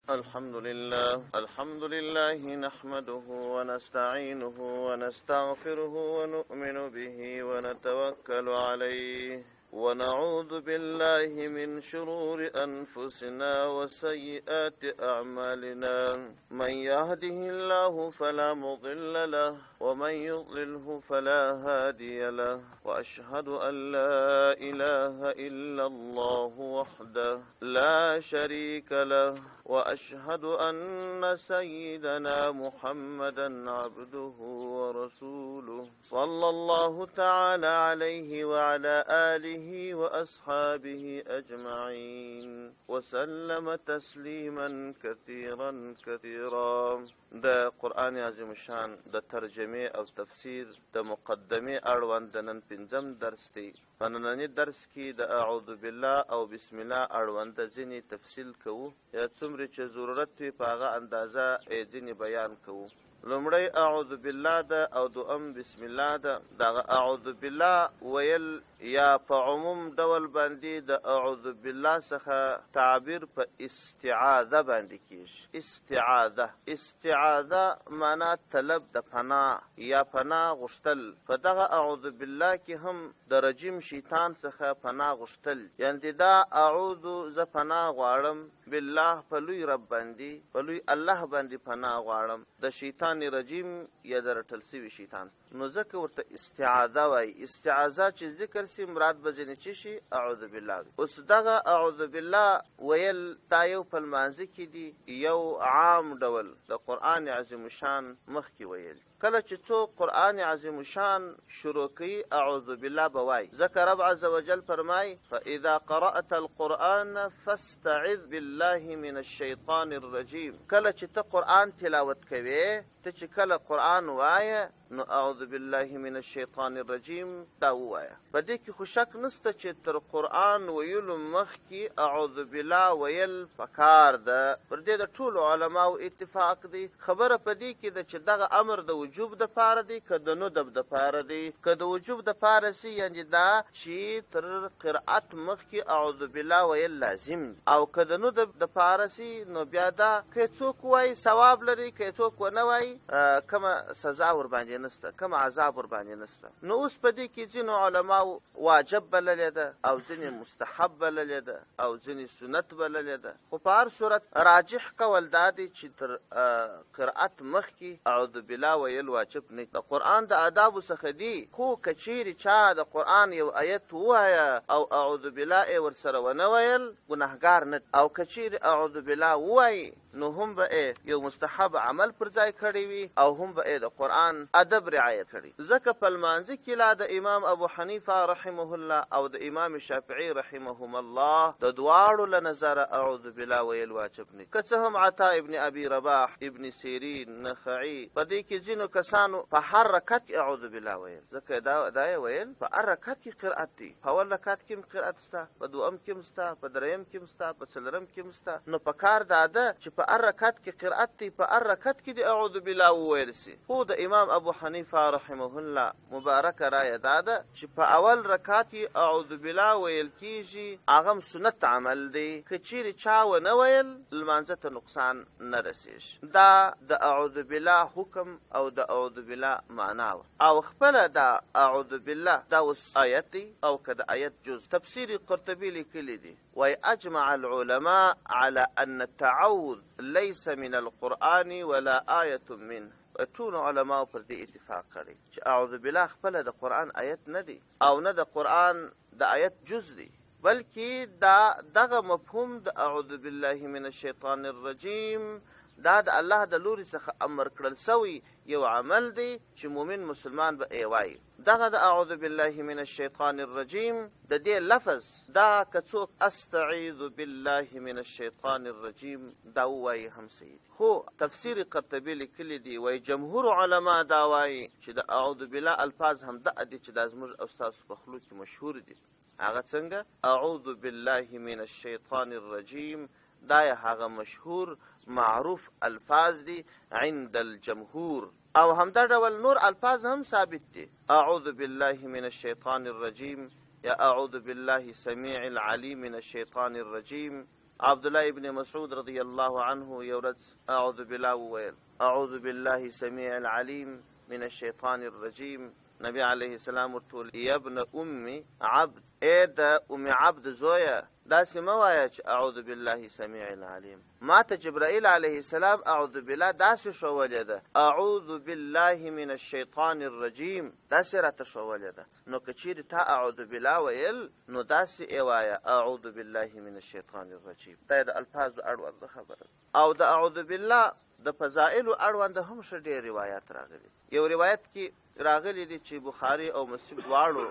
الحمد لله، الحمد لله نحمده ونستعينه ونستغفره ونؤمن به ونتوكل عليه، ونعوذ بالله من شرور أنفسنا وسيئات أعمالنا. من يهده الله فلا مضل له ومن يضلله فلا هادي له، وأشهد أن لا إله إلا الله وحده لا شريك له، وأشهد أن سيدنا محمدا عبده ورسوله، صلى الله تعالى عليه وعلى آله وأصحابه أجمعين وسلم تسليما كثيرا كثيرا. د قرآن عظیم شان د ترجمې او تفسیر د مقدمې اړوند د نن پنځم درس دی. په ننني درس کې د اعوذ بالله او بسم الله اړوند ځینې تفصیل کوو، یا څومره چې ضرورت وي په هغه اندازه یې ځینې بیان کوو. لومړی اعوذ بالله ده او دوم بسم الله ده. دغه اعوذ بالله ویل یا په عموم ډول باندې د اعوذ بالله څخه تعبیر په استعاذه باندې کیږي. استعاذه، استعاذه معنا طلب د پناه یا پناه غوښتل. په دغه اعوذ بالله کې هم د رجیم شیطان څخه پناه غوښتل، یعنې دا اعوذ زه پناه غواړم، بالله په لوی رب باندې، په لوی الله باندې پناه غواړم د شیطان رجیم یا د رټل سوي شیطان، نو ځکه ورته استعاذه وایي. استعاذه چې ذکر سي مراد به ځینې څه شي؟ اعوذ بالله وي. اوس دغه اعوذ بالله ویل دا یو په لمانځه کې دي، یو عام ډول د قرآن عظیم الشان مخکې ویل. کله چې څوک قرآن عظیم الشان شروع کوي اعوذ بالله به وایي، ځکه رب عز وجل فرمایي فاذا قرأت القرآن فاستعذ بالله من الشیطان الرجیم. کله چې ته قرآن تلاوت کوې، ته چې کله قرآن وایې نو اعوذ بالله من الشیطان الرجیم دا ووایه. په دې کې خو شک نشته چې تر قرآن ویلو مخکې اعوذ بالله ویل پکار ده، پر دې د ټولو علماو اتفاق دی. خبره په دې کې ده چې دغه امر د وجوب دپاره دی که د ندب دپاره دی. که د وجوب دپاره سي یعنې دا چې تر قرأت مخکې اعوذ بالله ویل لازم دی، او که د ندب دپاره سي نو بیا دا که څوک وایي ثواب لري، که څوک ونه وایي کومه سزا ورباندې نسته، کوم عذاب ورباندې نسته. نو اوس په دې کې ځینو علماو واجب بللې ده او ځینې مستحب بللې ده او ځینې سنت بللې ده، خو په هر صورت راجح قول دا دی چې تر قرأت مخکې اعوذ بالله ویل واجب نه دی. د قرآن د آدابو څخه دی، خو که چیرې چا د قرآن یو آیت ووایه او اعوذ بالله یې ورسره ونه ویل ګناهګار نه دی، او که چیرې اعوذ بالله ووایي نو هم به یې یو مستحب عمل پر ځای کړی وي او هم به یې د قرآن ادب رعایت کړي. ځکه په لمانځه کې لا د امام ابو حنیفه رحمه الله او د امام شافعي رحمهم الله د دواړو له نظره اعوذ بالله ویل واجب نه. که څه هم عطا ابن ابي رباح، ابن سیرین، نخعي په دې کې ځینو کسانو په هر رکعت کې اعوذ بالله ویل، ځکه دا یې ویل په هر رکعت کې قرأت دی، په اول رکعت کې هم قرأت سته، په دوهم کې هم سته، په دریم کې هم سته، په څلورم کې هم سته. نو په کار دا ده چې په هر رکعت کې قرأت دی، په هر رکعت کې دې اعوذ بالله وویل سي. خو د امام ابو حنیفه رحمه الله مبارکه رایه دا ده چې په اول رکعت کې اعوذ بالله ویل کیږي، هغه هم سنت عمل دی، که چیرې چا ونه ویل لمانځه ته نقصان نه رسیږي. دا د اعوذ بالله حکم او د اعوذ بالله معنا وه. او خپله دا اعوذ بالله دا اوس آیت دی او که د آیت جز. تفسیر قرطبي لیکلی دی، وایي اجمع العلماء على ان التعوذ ليس من القرآن ولا آیة منه. ټول علماو پر دې اتفاق کړی چې اعوذ بالله خپله د قرآن آیت نه دی او نه د قرآن د آیت جز دی، بلکې دا دغه مفهوم د اعوذ بالله من الشیطان الرجیم دا د الله د لوري څخه امر کړل سوی یو عمل دی چې مؤمن مسلمان به یې وایي. دغه د اعوذ بالله من الشیطان الرجیم د دې لفظ دا که څوک استعیذ بالله من الشیطان الرجیم دا ووایي هم صحیح دی. خو تفسیر قرطبي لیکلي دي، وایي جمهور علما دا وایي چې د اعوذ بالله الفاظ هم دغه دي چې دا زموږ او ستاسو په خولو کې مشهور دي. هغه څنګه؟ اعوذ بالله من الشیطان الرجیم دا یې هغه مشهور معروف الفاظ دي عند الجمهور. او همدا ډول نور الفاظ هم ثابت دي، اعوذ بالله من الشیطان الرجیم یا اعوذ بالله سمیع العلیم من الشیطان الرجیم. عبدالله ابن مسعود رضی الله عنه یو ورځ اعوذ بالله وویل، اعوذ بالله سمیع العلیم من الشیطان الرجیم. نبی علیه السلام ورته وویل، یا ابن ام عبد، ای د ام عبد زویه، داسې مه وایه چې اعوذ بالله سمیع العلیم. ما ته جبرائیل علیه السلام اعوذ بالله داسې ښوولې ده، اعوذ بالله من الشیطان الرجیم، داسې راته ښوولې ده. نو که چیرې تا اعوذ بالله ویل نو داسې یې وایه، اعوذ بالله من الشیطان الرجیم. دا یې د الفاظو اړوند خبره ده. او د اعوذ بالله د فضائلو اړوند هم ښه ډېر روایات راغلي دي. یو روایت کې راغلي دي چې بخاري او مسلم دواړو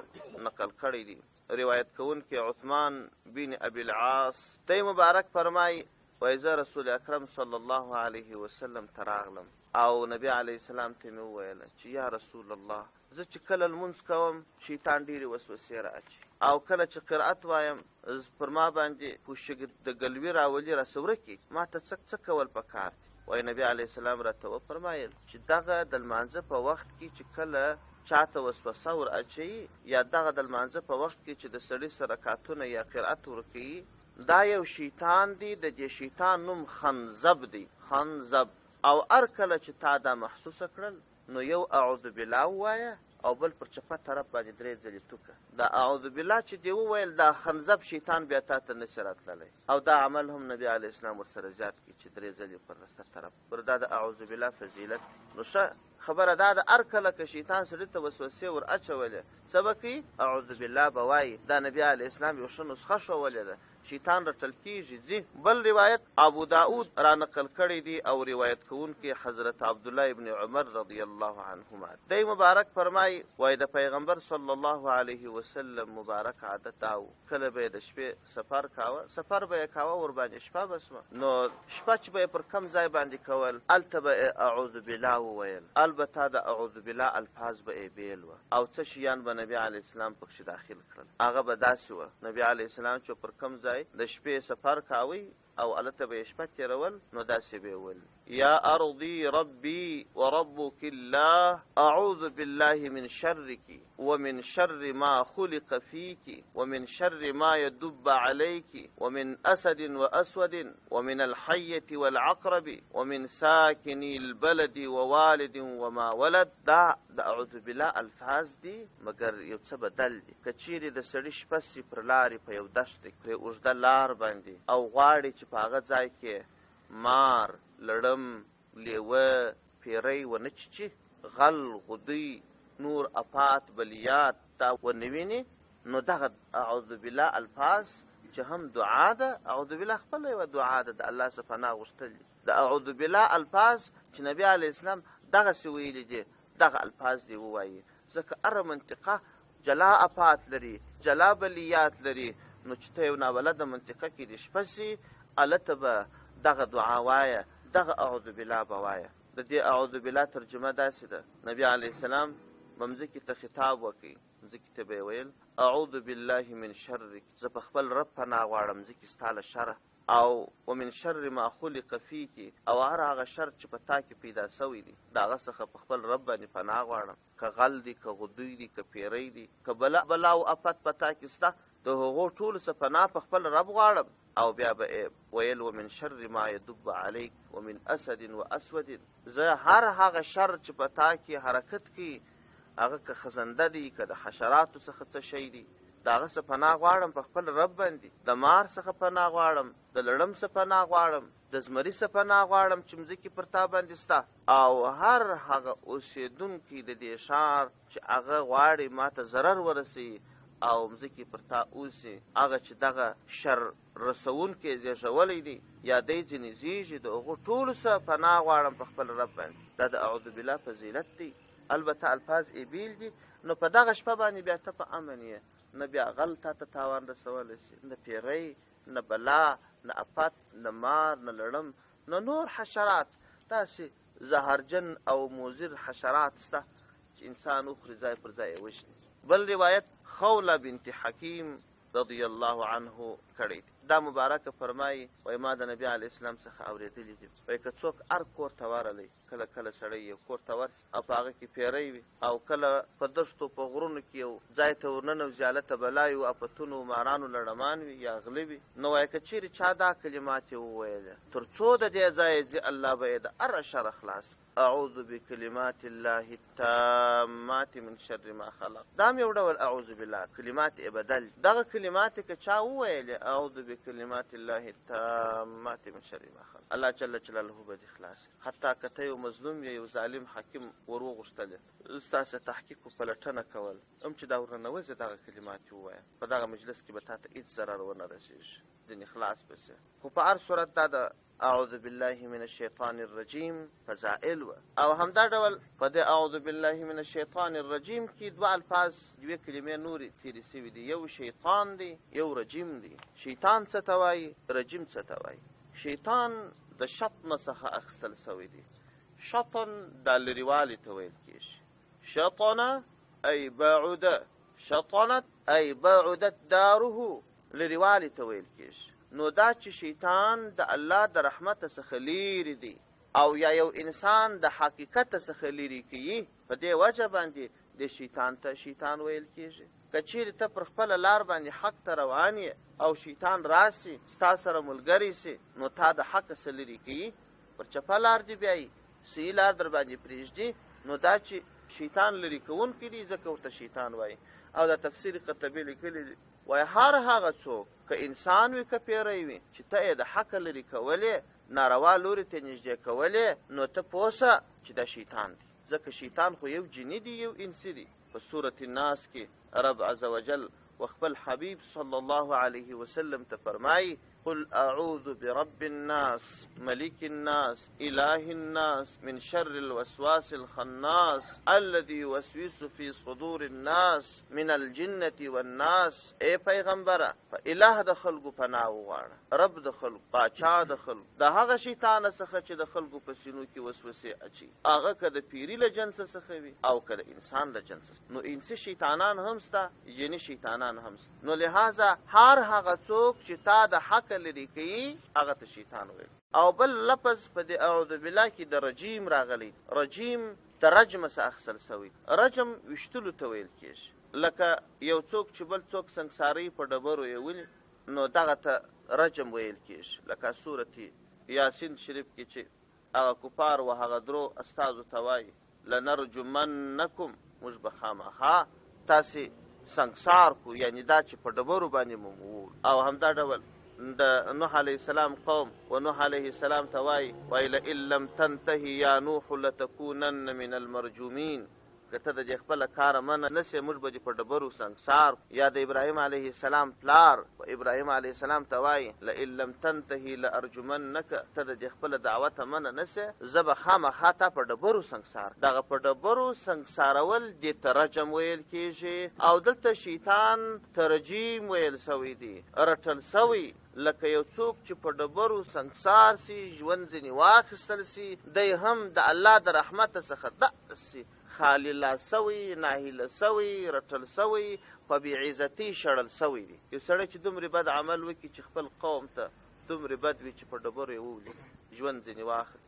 نقل کړی دی. روایت کوونکی عثمان بن ابي العاص دی مبارک فرمایي، وایي زه رسول اکرم صلی الله علیه وسلم ته راغلم او نبی علیه السلام ته مې وویل چې یا رسول الله، زه چې کله لمونځ کوم شیطان ډېرې وسوسې را اچوي، او کله چې قرأت وایم پر ما باندې پوشګ د ګلوي راولي راسه ورکي، ما ته څه څه کول پکار دي؟ وایي نبی علیه السلام راته وفرمایل چې دغه د لمانځه په وخت کې چې کله چاته وسوسه ور اچوي، یا دغه د لمانځه په وخت کې چې د سړي سره رکعتونه یا قرأت ورکوي، دا یو شیطان دی، د دې شیطان نوم خنزب دی، خنزب. او هر کله چې تا دا محسوسه کړل نو یو اعوذ بالله ووایه او بل پر چپه طرف باندې درې ځلې توکه. دا اعوذ بالله چې دې وویل، دا خنزب شیطان بیا تا ته نشي راتللی. او دا عمل هم نبی علیه السلام ورسره زیات کړي چې درې ځلې پر رسته طرف پر، دا د اعوذ بالله فضیلت دی. نو ښه خبره دا ده، هر کله که شیطان سړي ته وسوسې ور اچولې څه به کوي؟ اعوذ بالله به وایي. دا نبی علیه السلام یو ښه نسخه ښوولې ده، شیطان رټل کیږي ځي. بل روایت ابو داود را نقل کړی دی او روایت کوونکی حضرت عبدالله ابن عمر رضی الله عنهما دی مبارک فرمایي، وایي د پیغمبر صلی الله علیه وسلم مبارک عادت دا و، کله به یې د شپې سفر کاوه، سفر به یې کاوه ورباندې شپه به سوه، نو شپه چې به یې پر کم ځای باندې کول هلته به یې اعوذ بالله وویل. البته د اعوذ بالله الفاظ به یې بېل وه او څه شیان به نبی علیه السلام پکښې داخل کړل. هغه به داسې وه، نبی علیه السلام چې پر کم ځای د شپې سفر کاوی او هلته به یې شپه تېرول نو داسې به یې ویل، یا ارضي ربي وربک الله اعوذ بالله من شرک ومن شر ما خلق فیک ومن شر ما يدب عليك ومن اسد واسود ومن الحية والعقرب ومن ساكن البلد ووالد وما ولد. دا د اعوذ بالله الفاظ دي، مګر یو څه بدل دي. که چیرې د سړي شپه سي پر لارې په یو دښته کې، پرې اوږده لار باندې، او غواړي چې په هغه ځای کې مار، لړم، لیوه، پیری ونه چیچي، غل، غدی، نور افات بلیات دا ونه ویني، نو دغه اعوذ بالله الفاظ چې هم دعا ده، اعوذ بالله خپله یوه دعا ده، د الله څخه پناه غوښتل دي. د اعوذ بالله الفاظ چې نبی علیه السلام دغسې ویلي دي، دغه الفاظ دې ووایي، ځکه هره منطقه جلا افات لري، جلا بلیات لري. نو چې ته یو نابلده منطقه کې دې شپه سي، هلته به دغه دعا وایه، دغه اعوذ بالله به وایه. د دې اعوذ بالله ترجمه داسې ده، نبی علیه السلام به مځکې ته خطاب وکړي، مځکې ته به یې ویل، اعوذ بالله من شرک، زه په خپل رب پناه غواړم مځکې ستا له شره، او ومن شر ما خلق فیک، او هر هغه شر چې په تا کې پیدا سوی دی د هغه څخه په خپل رب باندې پناه غواړم، که غل دی، که غدوی دی، که پیری دی، که بله بلا او افت په تا کې سته، د هغو ټولو څخه پناه په خپل رب غواړم. او بیا به یې ویل، ومن شر ما یدب علیک ومن اسد و اسود، زه هر هغه شر چې په تا کې حرکت کوي، هغه که خزنده دی، که د حشراتو څخه څه شی دی، د هغه څخه پناه غواړم په خپل رب باندې، د مار څخه پناه غواړم، د لړم څخه پناه غواړم، د زمري څخه پناه غواړم چې مځکې پر تا باندې سته، او هر هغه اوسېدونکی د دې ښار چې هغه غواړي ما ته ضرر ورسوي او مځکې پر تا اوسي، هغه چې دغه شر رسوونکی زېږولی دی یا دی ځینې زېږي، د هغو ټولو څخه پناه غواړم په خپل رب باندې. دا د اعوذ بالله فضیلت دی. البته الفاظ یې بېل دي. نو په دغه شپه باندې بیا ته په امن یې، نه بیا غل تا ته تاوان رسولی شي، نه پیری، نه بلا، نه افت، نه مار، نه لړم، نه نور حشرات، داسې زهرجن او مضر حشرات شته چې انسان وخوري ځای پر ځای یې وژني. بل روایت خوله بنت حکیم رضی الله عنه کړی دی. دا مبارکه فرمایي، وایي ما د نبي علیه السلام څخه اورېدلي دي، وایي که څوک هر کور ته ورغلی، کله کله سړی یو کور ته ورسي او په هغه کې پیری وي، او کله په دښتو په غرونو کې یو ځای ته ورننوځي، هلته بلایو افتونو مارانو لړمان وي یا غله وي، نو وایي که چېرې چا دا کلمات یې وویلې تر څو د دې ځایه ځي، الله به یې د هره شره خلاص کړي. اعوذ بکلمات الله التامات من شر ما خلق. دا هم یو ډول اعوذ بالله، کلمات یې بدل دي. دغه کلمات که چا وویلې اعوذ بکلمات الله التامات من شر ما خلق، الله جل جلاله به دې خلاص کړي. حتی که ته یو مظلوم یې، یو ظالم حاکم ور وغوښتلې ستا څخه تحقیق و پلټنه کول، هم چې دا ورننوځې دغه کلمات یې ووایه، په دغه مجلس کې به تا ته هېڅ ضرر ونه رسېږي، ځینې خلاص به شې. خو په هر صورت دا د اعوذ بالله من الشیطان الرجیم فضائل وه. او همدا ډول په دې اعوذ بالله من الشیطان الرجیم کې دوه الفاظ، دوې کلمې نورې تېرې شوې دي، یو شیطان دی، یو رجیم دی. شیطان څه ته وایي، رجیم څه ته وایي؟ شیطان د شطن څخه اخیستل شوی دی. شطن دا لرېوالي ته ویل کېږي. شطن ای بعد، شطنت ای بعدت داره، لرېوالي ته ویل کېږي. نو دا چې شیطان د الله د رحمت څخه لیرې دی او یا یو انسان د حقیقت څخه لیرې کوي، په دې وجه باندې د شیطان ته شیطان ویل کېږي. که چیرې ته پر خپله لار باندې حق ته روان یې او شیطان راسي ستا سره ملګری سي، نو تا د حق څخه لیرې کوي، پر چپه لار دې بیایي، صحیح لار در باندې پرېږدي. نو دا چې شیطان لرې کوونکی دی، ځکه ورته شیطان وایي. او دا تفسیر قرطبي لیکلی دی، وایي هر هغه څوک که انسان وي که پیری وي چې ته یې د حقه لرې کولې، ناروا لوري ته نږدې کولې، نو ته پوه شه چې دا شیطان دی. ځکه شیطان خو یو جني دی، یو انسي دی. په سورة الناس کې رب عز وجل و خپل حبیب صلی الله علیه وسلم ته فرمایي: قل اعوذ برب الناس ملک الناس اله الناس من شر الوسواس الخناس الذي يوسوس في صدور الناس من الجنة والناس. ای پیغمبره، په اله د خلکو پناه وغواړه، رب د خلکو، پاچا د خلکو، د هغه شیطان څخه چې د خلکو په سینو کې وسوسې اچي، هغه که د پیري له جنس څخه وي او که د انسان له جنس څخه. نو انسي شیطانان هم سته، جني شیطانان هم سته. نو لهذا هر هغه څوک چې تا د حق لرې کوي، هغه ته شیطان ویل. او بل لفظ په دې اعوذ بالله کې د رجیم راغلی. رجیم د رجم څخه اخیستل شوی. رجم ویشتلو ته ویل کېږي، لکه یو څوک چې بل څوک سنګساري په ډبرو یې ولي، نو دغه ته رجم ویل کېږي. لکه سورة یاسین شریف کې چې هغه کفار و هغه درو استازو ته وایي: لنرجمنکم، موږ به خامخا تاسې سنګسار کړو، یعنې دا چې په ډبرو باندې مو وولو. او همدا ډول د نوح علیه السلام قوم و نوح علیه السلام ته وایي، وایي لئن لم تنتهي یا نوح لتکونن من المرجومین، که ته د دې خپله کاره منع نه سې، موږ به دې په ډبرو سنګسار کړو. یا د ابراهیم علیه السلام پلار و ابراهیم علیه السلام ته وایي: لئن لم تنتهي لارجمنک، ته د دې خپله دعوته منع نه سې، زه به خامخا تا په ډبرو سنګسار. دغه په ډبرو سنګسارول دې ته رجم ویل کېږي. او دلته شیطان ته رجیم ویل شوی دی، رټل شوی، لکه یو څوک چې په ډبرو سنګسار سي، ژوند ځینې واخیستل سي، دی هم د الله د رحمت څخه داسې خالي لاس سوی، ناهیله سوی، رټل سوی، په بې عزتۍ شړل سوی دی. یو سړی چې دومره بد عمل وکړي چې خپل قوم ته دومره بد وي چې په ډبرو یې وولي، ژوند ځینې واخلي،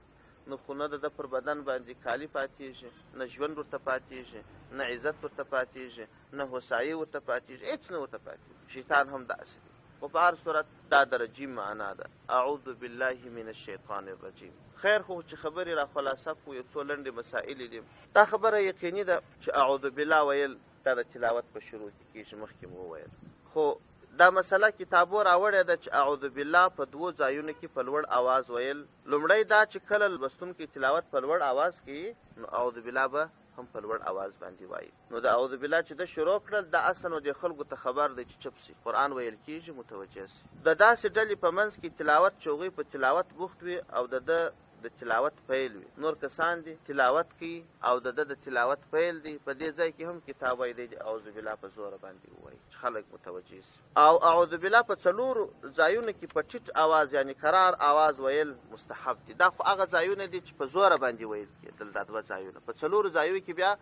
نو خو نه د ده پر بدن باندې کالي پاتېږي، نه ژوند ورته پاتېږي، نه عزت ورته پاتېږي، نه هوسایي ورته پاتېږي، هېڅ نه ورته پاتېږي. شیطان هم داسې دی. خو په هر صورت دا د رجیم معنا ده، اعوذ بالله من الشیطان الرجیم. خیر خو چې خبرې را خلاصه کړو، یو څو لنډې مسائلې دي. دا خبره یقیني ده چې اعوذ بالله ویل دا د تلاوت په شروع کې کېږي، مخکې مو وویل. خو دا مسله کتابو راوړې ده چې اعوذ بالله په دوو ځایونو کې په لوړ اواز ویل. لومړی دا چې کله لوستونکی تلاوت په لوړ اواز کوي، نو اعوذ بالله به هم په لوړ اواز باندې وایي. نو د اعوذ بالله چې ده شروع کړل، دا اصلا نو دې خلکو ته خبر دی چې چپ سي، قرآن ویل کېږي، متوجه سي. د داسې ډلې په منځ کې تلاوت چې هغوی په تلاوت بوخت وي او د ده د تلاوت پیل وي، نور کسان دي تلاوت کوي او د ده د تلاوت پیل دی، په دې ځای کې هم کتاب وایي، دی دې اعوذ بالله په زوره باندې ووایي چې خلک متوجه شي. او اعوذ بالله په څلورو ځایونو کې په ټیټ اواز یعنی کرار اواز ویل مستحب دي. دا خو هغه ځایونه دي چې په زوره باندې ویل کېدل، دا دوه ځایونه. په څلورو ځایو کې بیا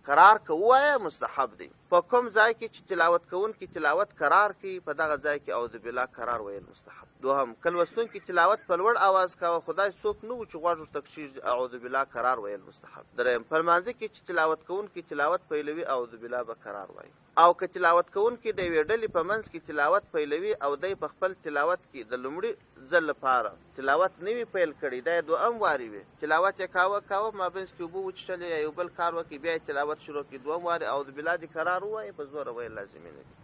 کرار که ووایه مستحب دی. په کوم ځای کې چې تلاوت کوونکي تلاوت کرار کوي، په دغه ځای کې اعوذ بالله کرار ویل مستحب. دوهم، که لوستونکي تلاوت په لوړ اواز کاوه، خو داسې څوک نه وو چې غوږ ورته کښېږدي، اعوذ بالله کرار ویل مستحب. دریم، په لمانځه کې چې تلاوت کوونکي تلاوت پیلوي، اعوذ بالله به کرار وایي. او که تلاوت کوونکی د یوې ډلې په منځ کې تلاوت پیلوي او دی په خپل تلاوت کې د لومړي ځل لپاره تلاوت نه وي پیل کړی، دا یې دوهم وارې وي، تلاوت یې کاوه کاوه، مابینځ کې اوبه وچښلې یا یو بل کار وکړي، بیا یې تلاوت شروع کړي، دوهم وارې اعوذ بالله دې کرار ووایي، په زوره ویل لازمي نه دي.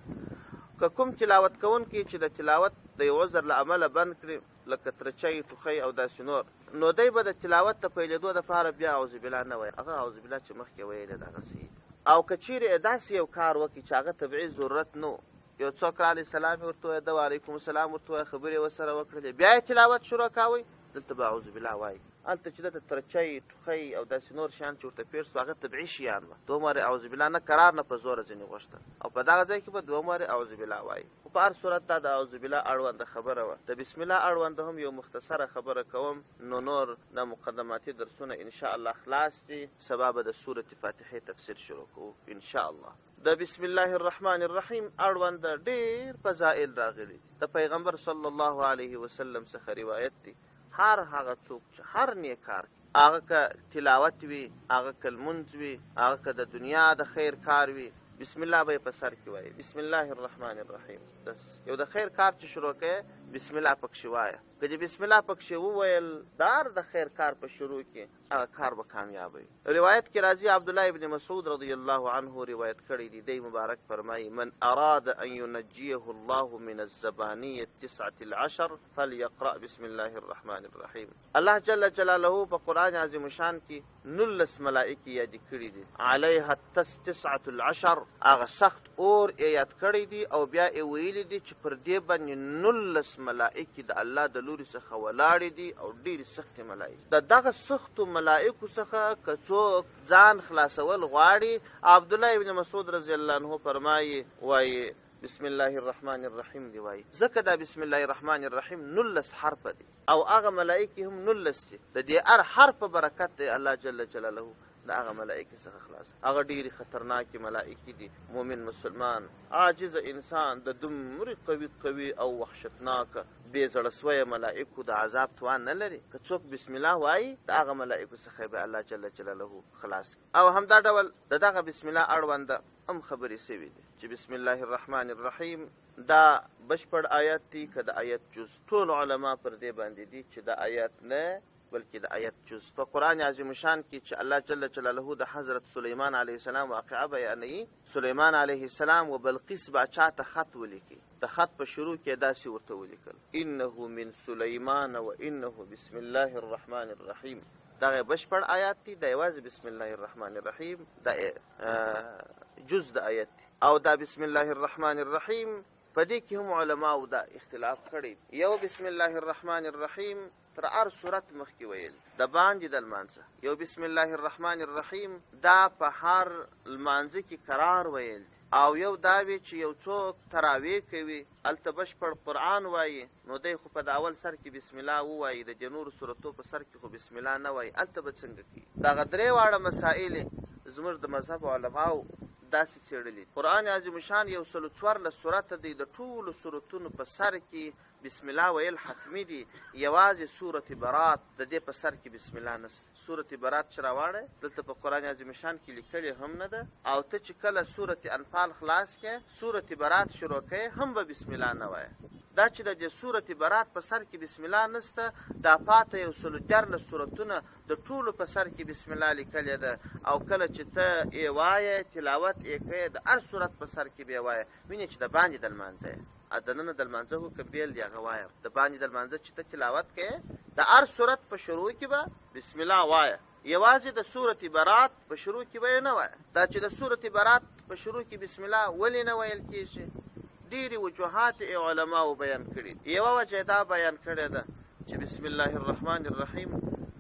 که کوم تلاوت کوونکی چې د تلاوت د یو عذر له امله بند کړي، لکه ترچی، ټوخی او داسې نور، نو دی به د تلاوت د پیلېدو دپاره بیا اعوذ بالله نه وایي، هغه اعوذ بالله چې مخکې ویلې ده هغه صحیح ده. او که چیرې یې داسې یو کار وکړي چې هغه طبیعي ضرورت نه و، یو څوک راغلی سلام یې ورته ووایه، ده وعلیکم السلام ورته ووایه، خبرې یې ورسره وکړلې، بیا یې تلاوت شروع کاوی، دلته به اعوذ بالله وایي. هلته چې ده ته ترچی، ټوخی او داسې نور شیان چې ورته پېښ شو، هغه طبیعي شیان وه، دوهم وارې اعوذ بالله نه کرار نه په زوره ځینې غوښتل، او په دغه ځای کې به دوهم وارې اعوذ بالله وایي. خو په هر صورت دا د اعوذ بالله اړونده خبره وه. د بسم الله اړوند هم یو مختصره خبره کوم، نو نور دا مقدماتي درسونه ان شاء الله خلاص دي. سبا به د سورة فاتحې تفسیر شروع کوو ان شاء الله. د بسم الله الرحمن الرحیم اړوند ډېر فضائل راغلي دي. د پیغمبر صلی الله علیه وسلم څخه روایت دی، هر هغه څوک چې هر نیک کار کوي، هغه که تلاوت وي، هغه که لمونځ وي، هغه که د دنیا د خیر کار وي، بسم الله به یې په سر کې وایي، بسم الله الرحمن الرحیم. بس یو د خیر کار چې شروع کوې بسم الله پکښې وایه، که دې بسم الله پکښې وویل، د هر د خیر کار په شروع کې هغه کار به کامیاب وي. روایت کې راځي، عبدالله ابن مسعود رضی الله عنه روایت کړی دی، دی مبارک فرمایي: من اراد ان ينجيه الله من الزبانية التسعة العشر فليقرأ بسم الله الرحمن الرحیم. الله جل جلاله په قرآن عظیم الشان کې 19 ملائکې یادې کړې دي، علیها التسعة العشر، هغه سخت اور یې یاد کړی دی او بیا یې ویلي دي چې پر دې باندې 19 ملائکې د الله د لوري څخه ولاړې دي او ډېرې سختې ملائکې. د دغه سختو ملائکو څخه که څوک ځان خلاصول غواړي، عبدالله ابن مسعود رضی الله عنه فرمایي، وایي بسم الله الرحمن الرحیم دی وایي، ځکه دا بسم الله الرحمن الرحیم 19 حرفه دی او هغه ملائکې هم 19 دي، د دې هر حرف په برکت دی الله جل جلاله د هغه ملائکې څخه خلاص. هغه ډېرې خطرناکې ملائکې دي. مؤمن مسلمان عاجز انسان د دومره قوي قوي او وحشتناکه بې زړه سویه ملائکو د عذاب توان نه لري. که څوک بسم الله وایي، د هغه ملائکو څخه به الله جل جلاله خلاص کړي. او همدا ډول د دغه بسم الله اړونده هم خبرې سوې دي چې بسم الله الرحمن الرحیم دا بشپړ آیت دی که د آیت جز. ټول علما پر دې باندې دي چې د آیت نه بلکې د آیت جز. په قرآن عظیم شان کې چې الله جل جلاله د حضرت سلیمان علیه السلام واقعه بیانوي، سلیمان علیه السلام و بلقیس باچا ته خط ولیکي، د خط په شروع کې داسې ورته ولیکل: انه من سلیمان و انه بسم الله الرحمن الرحیم. دغه بشپړ آیات دی، دا یوازې بسم الله الرحمن الرحیم دا جز د آیت دی. او دا بسم الله الرحمن الرحیم په دې کې هم علماو دا اختلاف کړی. یو بسم الله الرحمن الرحیم تر هر سورت مخکې ویل د باندې د لمانځه، یو بسم الله الرحمن الرحیم دا په هر لمانځه کې کرار ویل دي، او یو دا وي چې یو څوک تراویح کوي هلته بشپړ قرآن وایي، نو دی خو په د اول سر کې بسم الله ووایي، د دې نورو سورتو په سر کې خو بسم الله نه وایي، هلته به څنګه کوي؟ دغه درې واړه مسایل زموږ د مذهب علماو داسې څېړلي. قرآن عظیم الشان 114 سورته دی، د ټولو سورتونو په سر کې بسم الله ویل حتمي دي، یوازې سورة برات د دې په سر کې بسم الله نشته. سورة برات چې راواړی دلته په قرآن عظیم الشان کې لیکلې هم نه ده، او ته چې کله سورة انفال خلاص کړې سورة برات شروع کړې هم به بسم الله نه وایې. دا چې د دې سورة برات په سر کې بسم الله نشته، دا پاته 113 سورتونه د ټولو په سر کې بسم الله لیکلې ده، او کله چې ته یې وایې تلاوت یې کوې د هر سورت په سر کې به یې وایې، وینې چې د باندې د لمانځه یې دننه د لمانځه حکم بېل دی، هغه وایه. د باندې د لمانځه چې ته تلاوت کوې د هر سورت په شروع کې به بسم الله وایه، یوازې د سورة برات په شروع کې به یې نه وایه. دا چې د سورة برات په شروع کې بسم الله ولې نه ویل کېږي، ډېرې وجوهات یې علماو بیان کړي دي. یوه وجه یې دا بیان کړې ده چې بسم الله الرحمن الرحیم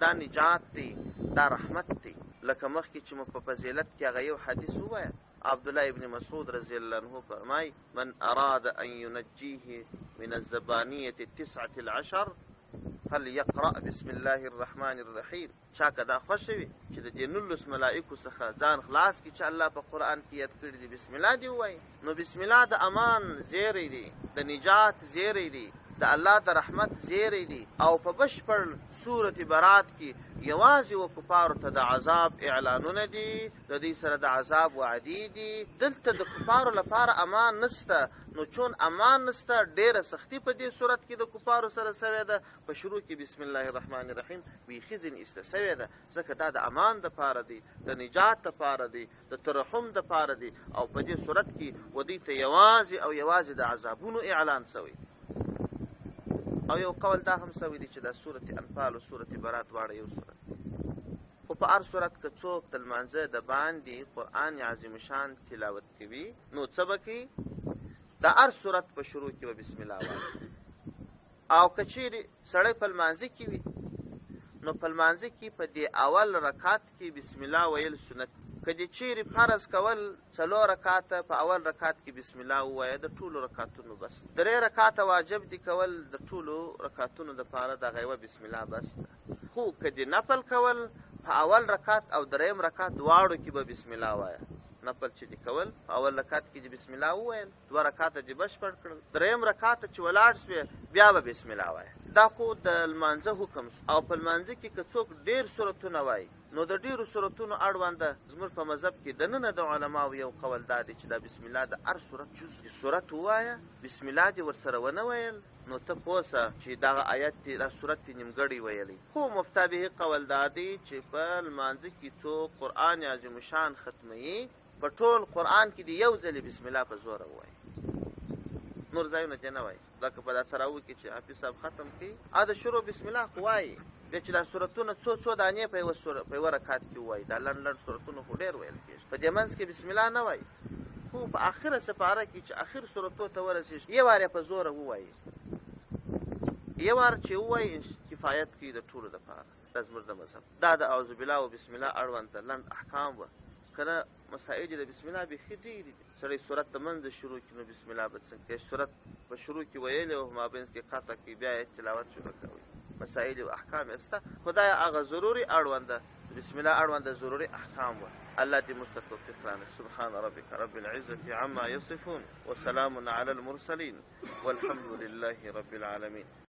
دا نجات دی، دا رحمت دی. لکه مخکې چې مو په فضیلت کې هغه یو حدیث ووایه، عبدالله ابن مسعود رضی الله عنه فرمای: من اراد ان ينجيه من الزبانية التسعة العشر فليقرأ بسم الله الرحمن الرحیم. چا که دا خوښه وي چې د دې 19 ملائکو څخه ځان خلاص کړي چې الله په قرآن کې یاد کړي دي، بسم الله دې ووایي. نو بسم الله د امان زیری دی، د نجات زیری دی، د الله د رحمت زیری دی. او په بشپړ سورت برات کې یوازې و کفارو ته د عذاب اعلانونه دي، د دوی سره د عذاب وعدې دي. دلته د کفارو لپاره امان نشته، نو چون امان نشته ډېره سختي په دې سورت کې د کفارو سره سوې ده. په شروع کې بسم الله الرحمن الرحیم بیخي ځینې ایسته سوې ده، ځکه دا د امان دپاره دی، د نجات دپاره دی، د ترحم دپاره دی. او په دې سورت کې و دوی ته یوازې او یوازې د عذابونو اعلان سوی. او یو قول دا هم سوی دی چې دا سورت انفال او سورت برات دواړه یو سورت دی. خو په هر صورت که څوک د لمانځه د باندې قرآن عظیم شان تلاوت کوي نو څه به کوي؟ د هر سورت په شروع کې به بسم الله وایي. او که چیرې سړی په لمانځه کې وي نو په لمانځه کې په دې اول رکعت کې بسم الله ویل سنت. که دې چیرې فرض کول 4 رکعته په اول رکعت کې بسم الله ووایه، د ټولو رکعتونو بس. 3 رکعته واجب دي کول، د ټولو رکعتونو دپاره دغه یوه بسم الله بس ده. خو که دې نفل کول په اول رکعت او دریم رکعت دواړو کې به بسم الله وایه. نفل چې دې کول په اول رکعت کې دې بسم الله وویل، 2 رکعته دې بشپړ کړل، دریم رکعت چې ولاړ سوې بیا به بسم الله وایه. دا خو د لمانځه حکم سو. او په لمانځه کې که څوک ډېر سورتونه وایي نو د ډېرو سورتونو اړونده زموږ په مذهب کې دننه د علماو یو قول دا دی چې دا بسم الله د هر سورت جز دی. سورت ووایه، بسم الله دې ورسره ونه ویل نو ته پوه سه چې دغه آیت دې، دا سورت دې نیمګړی ویلی. خو مفتابهي قول دا دی چې په لمانځه کې څوک قرآن عظیم شان ختموي په ټول قرآن کې دې یو ځلې بسم الله په زوره ووایي، نور ځایونه دې نه وایي. لکه په دا تراوو کې چې حافظ صاحب ختم کوي د شروع بسم الله خو وایي، بیا چې دا سورتونه څو څو دانې په یوه په یوه رکعت کې ووایي، دا لنډ لنډ سورتونه خو ډېر ویل کېږي، په دې منځ کې بسم الله نه وایي. خو په اخره سپاره کې چې اخر سورتو ته ورسېږي یو وار یې په زوره ووایي، یو وار چې ووایي کفایت کوي د ټولو دپاره. دا زموږ د مذهب دا د اعوذ بالله او بسم الله اړوند لنډ احکام وه. که نه مسائل د بسم الله بیخي ډېرې دي. سړی سورت د منځه شروع کړي نو بسم الله به څنګه کوي؟ سورت په شروع کې ویلې او مابینځ کې قطع کړي بیا یې تلاوت شروع کوي. مسائل او احکام یې سته، خو دا هغه ضروري اړونده بسم الله اړونده ضروري احکام وه. الله دې موږ ته توفیق رانه. سبحان ربک رب العزة عما يصفون وسلام على المرسلين والحمد لله رب العالمين.